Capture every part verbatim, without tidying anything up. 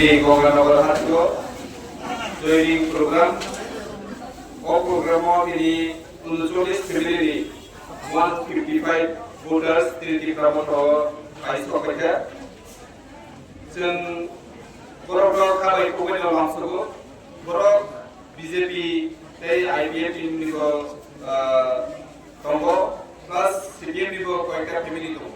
Ganganagar hasteo joining program. O program o tini uncholish family ni one fifty five voters tini Tipra Motha o pai sok paikha. Chwng borok no khabai khugui no lamsogo. Borok B J P tei I P F T ni bo, ah, tongo, plus C P M ni bo koyekta family tongo.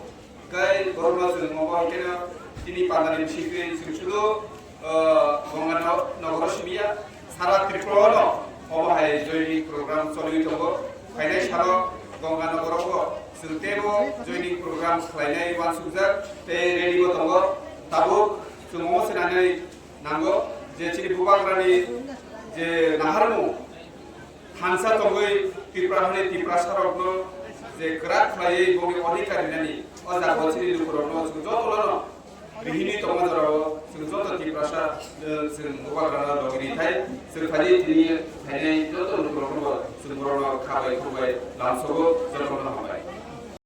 Kai borok no chwng omo hwnkhe no tini pandani bisingtwi chwng sudu, ah, Ganga no-, nogoro simiya, sara Tripura no omo hai joining program choliwi tongo. Phainai salo Ganga nogoro bo chwng teibo joining program khlainai uansukjak tei ready bo tongo. Tabuk chwng omo swnanai nango je chini bubagrani je naharmung thansa tongwi Tripura hani Tiprasarokno je kwrak khlaiwi bongni odhikar rinani o jaga chini lukurokno chwng jotono bihini tongma jorao chwng joto Tiprasa, eh, chwng bubagrano logi rithai chwng phai tini phainai joto lukurokno chwng borokno khabai khurbai lamsogo jotono hambai.